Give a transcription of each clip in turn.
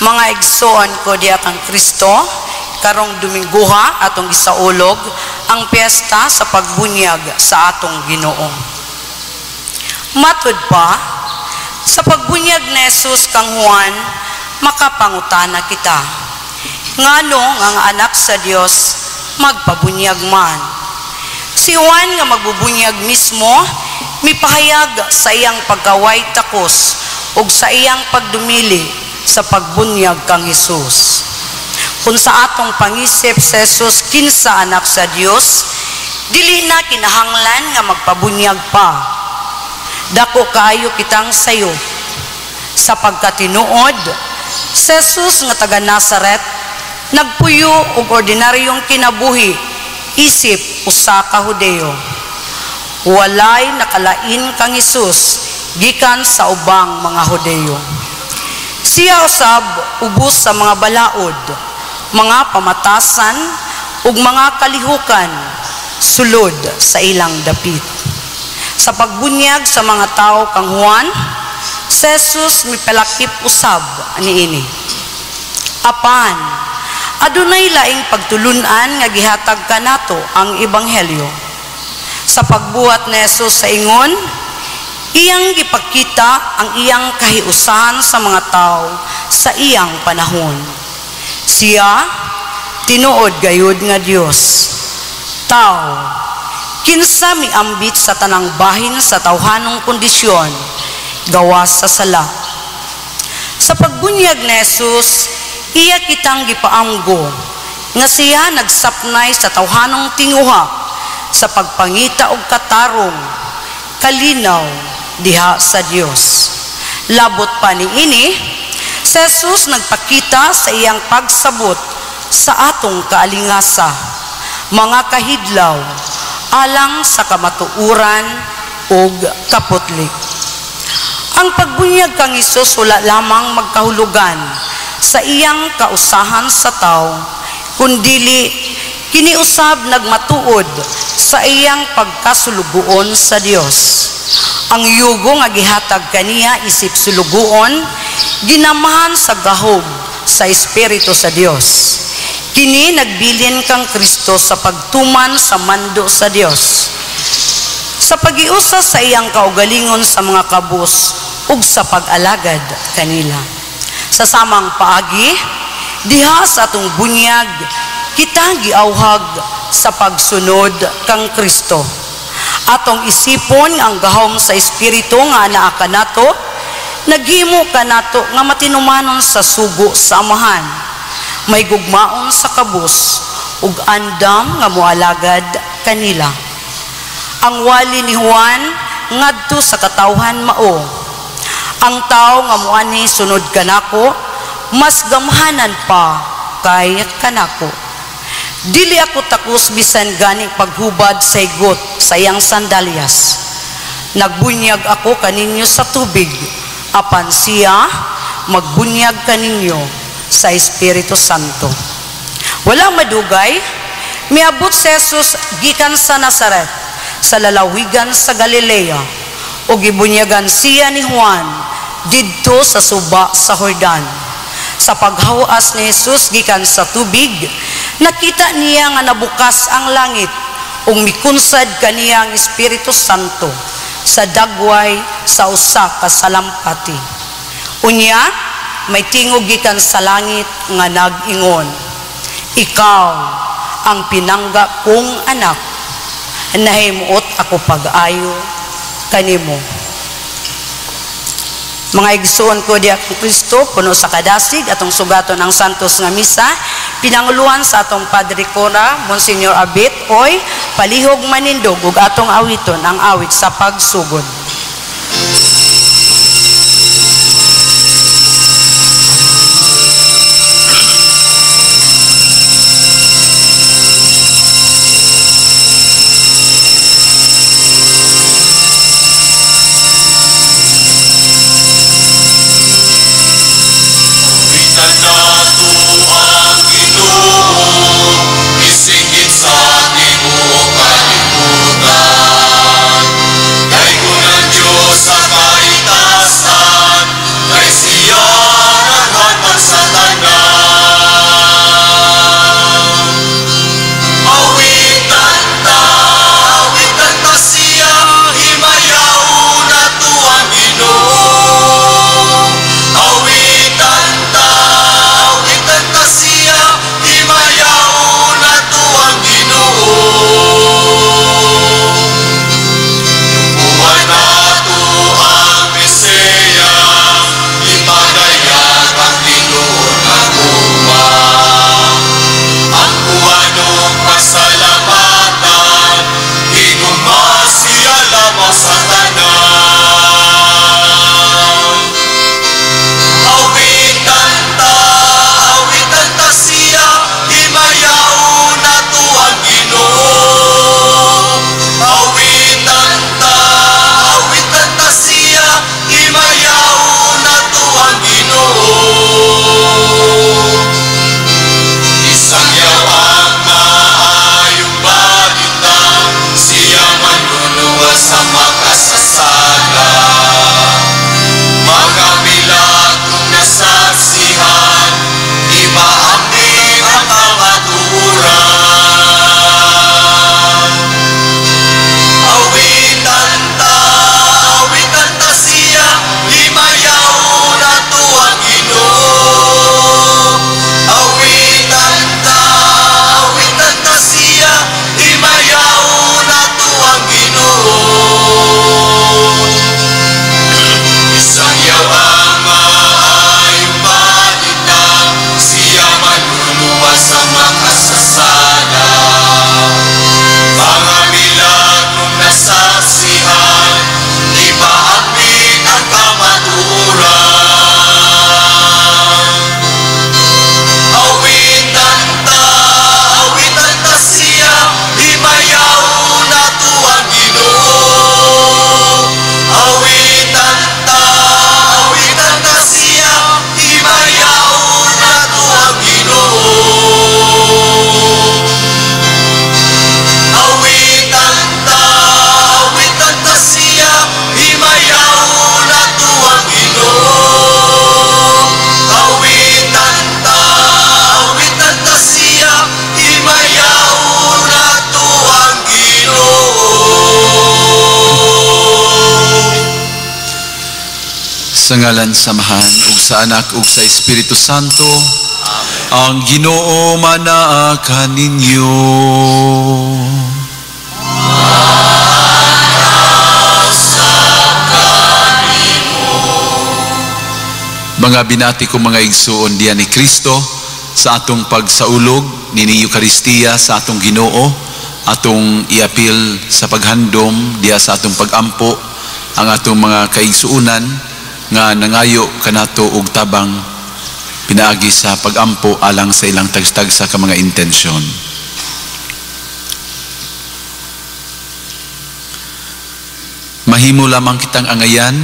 Mga igsoon ko diha kang Kristo, karong Domingguha atong gisaulog ang piyesta sa pagbunyag sa atong Ginoo. Matud pa, sa pagbunyag ni Jesus kang Juan, makapangutana kita. Ngano nga ang anak sa Dios magpabunyag man? Si Juan nga magbubunyag mismo, mipahayag sa iyang pagkaway takos ug sa iyang pagdumili sa pagbunyag kang Hesus. Kung sa atong pangisip sa Jesus kinsa anak sa Dios, dili na kinahanglan nga magpabunyag pa. Dako kaayo kitang sayo. Sa pagkatinuod, si Jesus nga taga Nazaret nagpuyo og ordinaryong kinabuhi isip usa ka Hudeo. Walay nakalain kang Hesus gikan sa ubang mga Hudeo. Siya usab ubos sa mga balaod, mga pamatasan ug mga kalihukan sulod sa ilang dapit. Sa pagbunyag sa mga tawo kang Juan, si Jesus mipalakip usab niini. Apan adunay laing pagtulun-an nga gihatag kanato ang ebanghelyo. Sa pagbuhat ni Jesus sa ingon, iyang gipakita ang iyang kahiusan sa mga tao sa iyang panahon. Siya, tinuod gayud nga Dios. Tao, kinsa miambit sa tanang bahin sa tawhanong kondisyon, gawas sa sala. Sa pagbunyag ni Jesus, iya kitang gipaamgo nga siya nagsapnay sa tawhanong tinguha sa pagpangita og katarong, kalinaw diha sa Dios. Labot pa niini, si Jesus nagpakita sa iyang pagsabot sa atong kaalingasa, mga kahidlaw, alang sa kamatuoran ug kaputlik. Ang pagbunyag kang Hesus wala lamang magkahulugan sa iyang kausahan sa tao, kundili kiniusab nagmatuod sa iyang pagkasulugoon sa Dios. Ang yugo nga gihatag kaniya isip sulugoon, ginamahan sa gahom sa Espiritu sa Dios. Kini nagbilin kang Kristo sa pagtuman sa mando sa Dios, sa pagiusa sa iyang kaugalingon sa mga kabus ug sa pag-alagad kanila. Sa samang paagi, diha sa atong bunyag, kita giawhag sa pagsunod kang Kristo. Atong isipon ang gahom sa Espiritu nga anaa kanato, naghimo kanato nga matinumanon sa sugo sa Amahan, may gugmaon sa kabus ug andam nga moalagad kanila. Ang wali ni Juan ngadto sa katawhan mao, ang tawo nga moanhi sunod kanako, mas gamhanan pa kay kanako. Dili ako takos bisan gani paghubad sa igot sa iyang sandalyas. Nagbunyag ako kaninyo sa tubig, apan siya magbunyag kaninyo sa Espiritu Santo. Wala madugay, miabot si Jesus gikan sa Nazaret, sa lalawigan sa Galilea, ug gibunyagan siya ni Juan didto sa suba sa Jordan. Sa paghawas ni Jesus gikan sa tubig, nakita niya nga nabukas ang langit ug mikunsad kaniya ang Espiritu Santo sa dagway sa usa ka salampati. Unya, may tingog gikan sa langit nga nag-ingon, "Ikaw ang pinangga kong anak, nahimuot ako pag-ayo kanimo." Mga igsoon ko diha kang Kristo, puno sa kadasig, atong sugaton ang santos nga misa, pinanguluhan sa atong Padre Cora, Monsignor Abit, oy, palihog manindog ug atong awiton ang awit sa pagsugod. Sa tibuok kalibutan, daygon Sa ngalan sa Amahan ug sa Anak ug sa Espiritu Santo. Ang Ginoo manaa kaninyo. Mga binati ko, mga igsuon diyan ni Kristo, sa atong pagsaulog nini Eukaristiya sa atong Ginoo, atong iapil sa paghandom diya sa atong pagampo ang atong mga kaigsuonan nga nangayo kanato og tabang pinaagi sa pagampo alang sa ilang tagstagsa ka mga intensyon. Mahimo lamang kitang angayan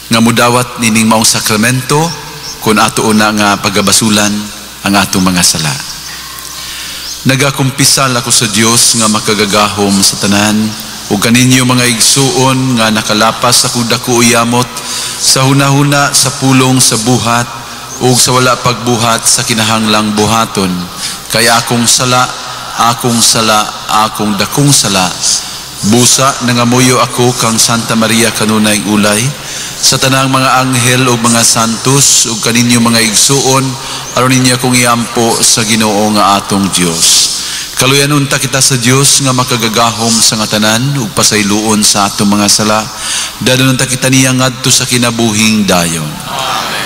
nga mudawat nining maong sakramento kung ato una nga pagabasulan ang atong mga sala. Nagakumpisal ako sa Dios nga makagagahom sa tanan ug kaninyo, mga igsuon, nga nakalapas sa dako yamot sa hunahuna, sa pulong, sa buhat ug sa wala pagbuhat sa kinahanglang buhaton. Kay akong sala, akong sala, akong dakong sala. Busa nangamuyo ako kang Santa Maria kanunay ulay, sa tanang mga anghel ug mga santos ug kaninyo, mga igsuon, aron ninyo akong iampo sa Ginoo nga atong Dios. Kaluyan unta kita sa Dios nga makagagahom sa nga tanan ug pasayloon sa atong mga sala. Dadon unta kita niya ngadto sa kinabuhing dayon. Amen.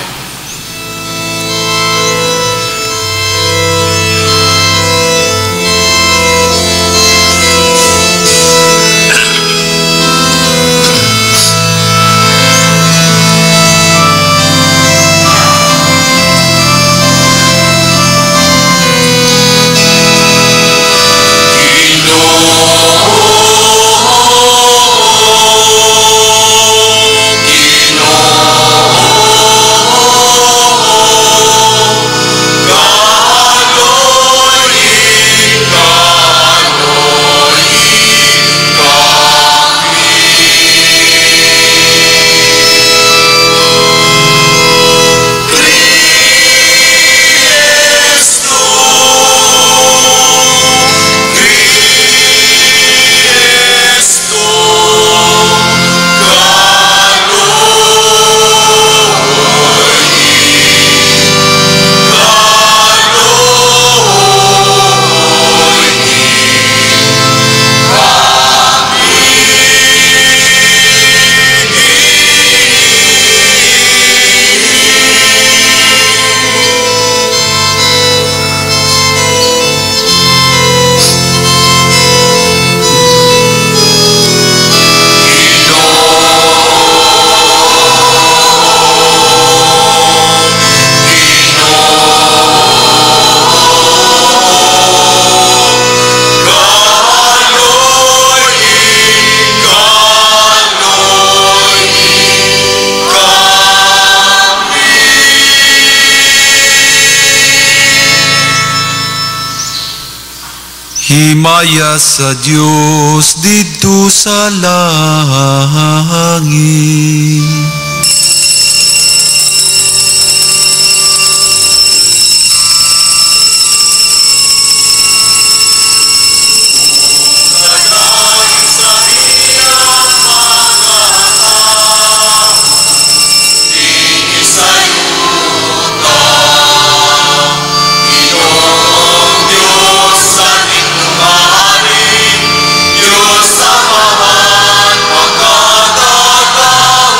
Himaya sa Dios didto sa langit. Diyos sa mahan, pagkatagahom.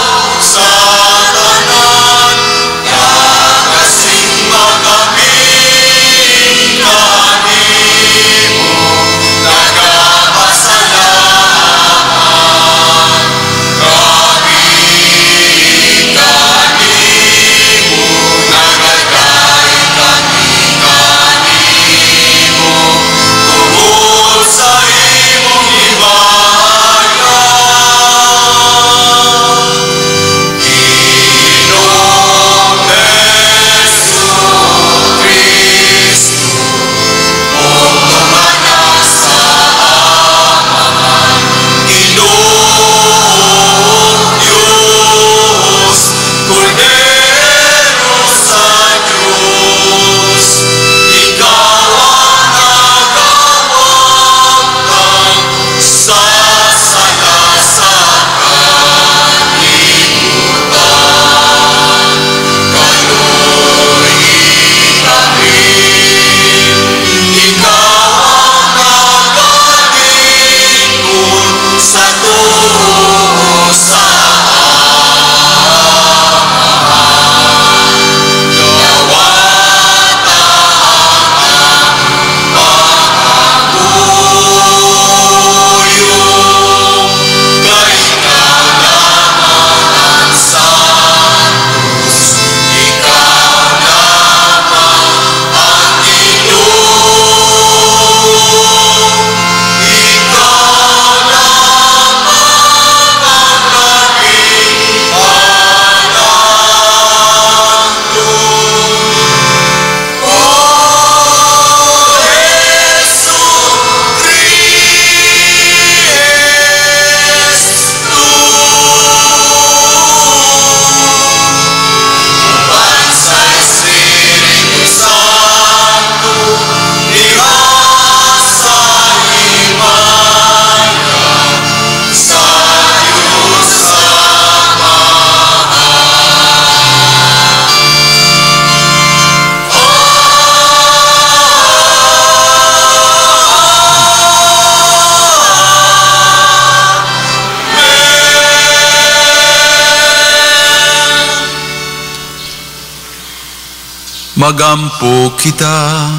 Magampo kita.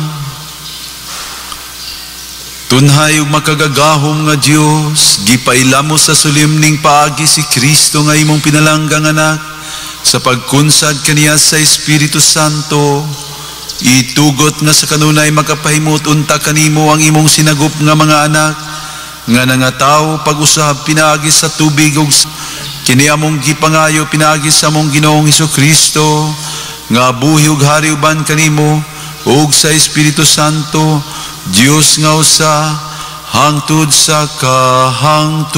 Tunhay ug makagagahom nga Dios, gipaila mo sa solemneng paagi si Kristo nga imong pinalanggang anak sa pagkunsad kaniya sa Espiritu Santo. Itugot nga sa kanunay makapahimut unta kanimo ang imong sinagup nga mga anak nga nangatawo pag-usab pinaagi sa tubig ug kini among gipangayo pinaagi sa among Ginoong Kristo nga buhi ug hari uban kanimo ug sa Espiritu Santo, Dios nga usa, hangtod sa kahangturan.